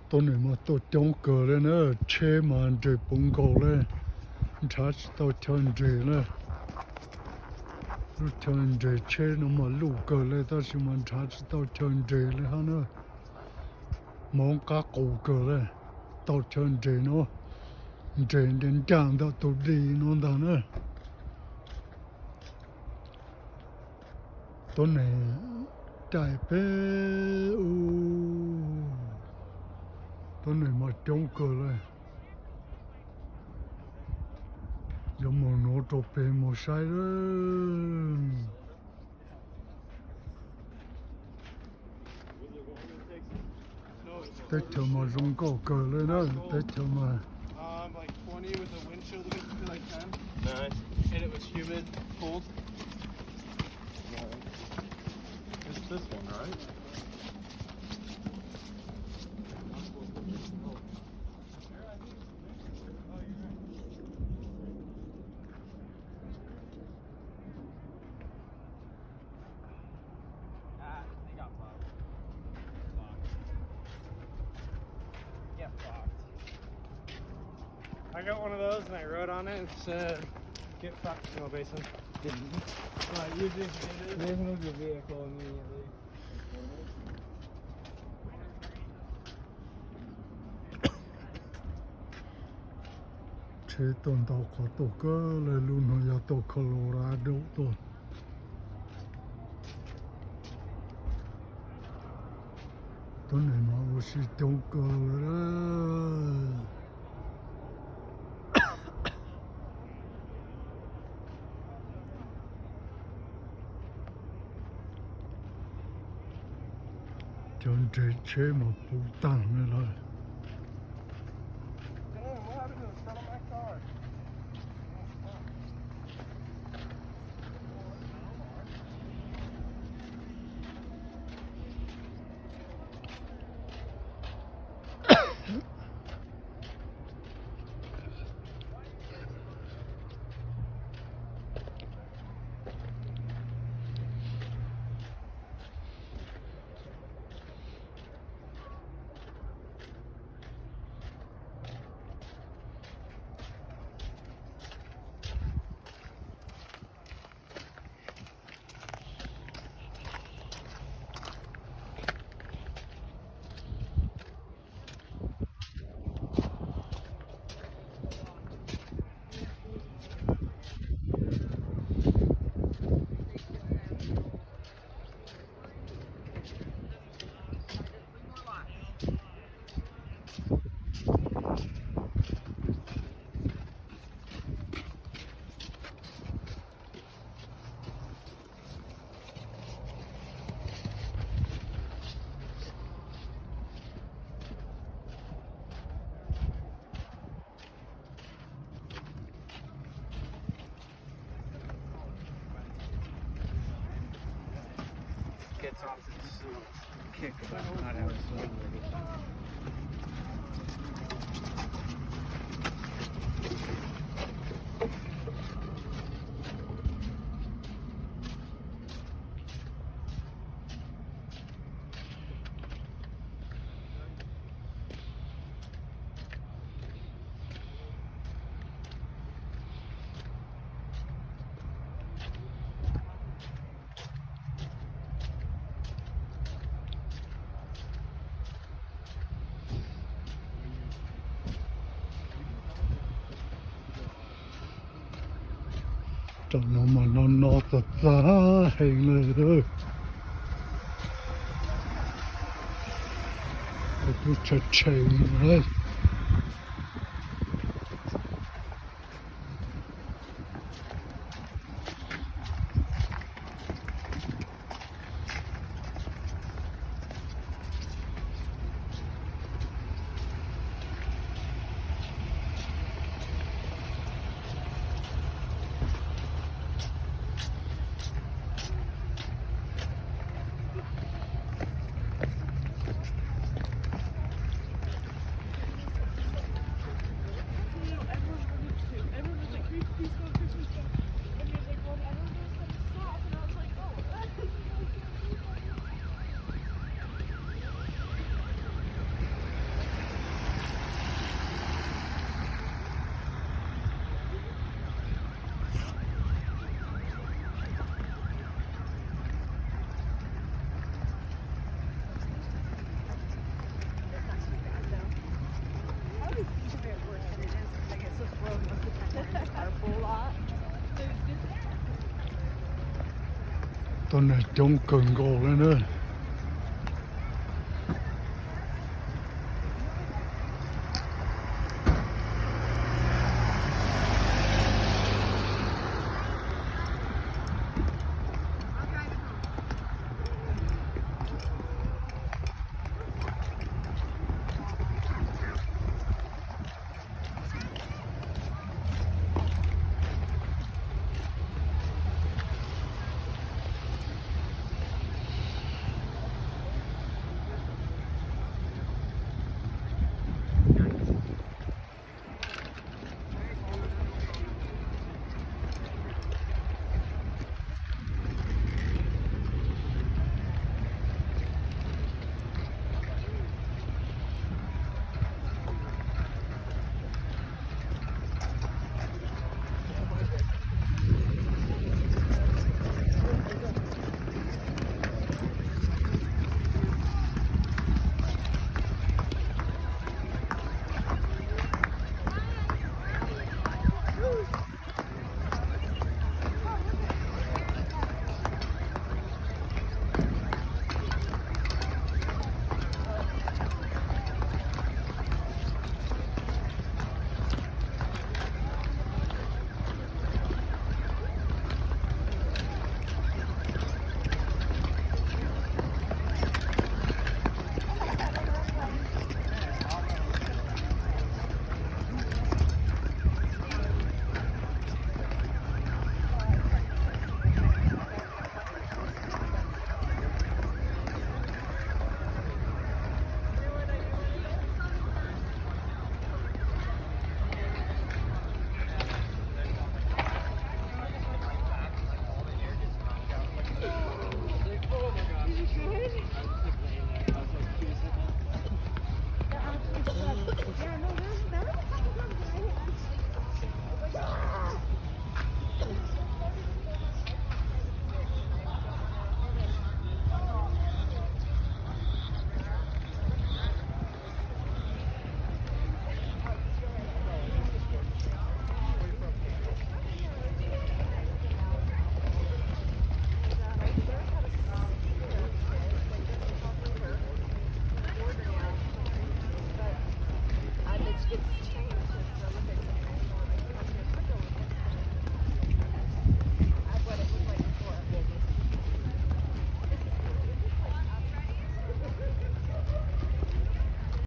Tuab neeg mas tuaj coob kawg le na, tsheb mas nres puv nkaus le, nrhav tsis tau chaw nres le. Lub chaw nres tsheb no mas luj kawg le tab sis mas nrhav tsis tau chaw nres le hab na. Moov qab qus kawg le, tau chaw nres no, nres ncaj ncaj ntawm tus di no ntag na. Tuab neeg caij peb ub, tuab neeg mas coob kawg le. Yuav mus nuav rau peg mus saib lawm. Teb chaws mas zoo nkauj kawg le na, teb chaws mas. I got one of those and I wrote on it and said, "Get fucked, Snow Basin." So I use these meters. There's no good vehicle immediately. Tsheb tuaj ntau qhov tuaj kawg le, lub no yog tuaj Colorado tuaj. Tuab neeg mas ua si coob kawg le. Cov nres tsheb mas puv tag le lawm. Gets off its, uh, kick about not having snow. Tam no mas no no txog txog heev lawm. Kuv tub tshav tshev lawm. Tau neeg coob kawg nkaus li na.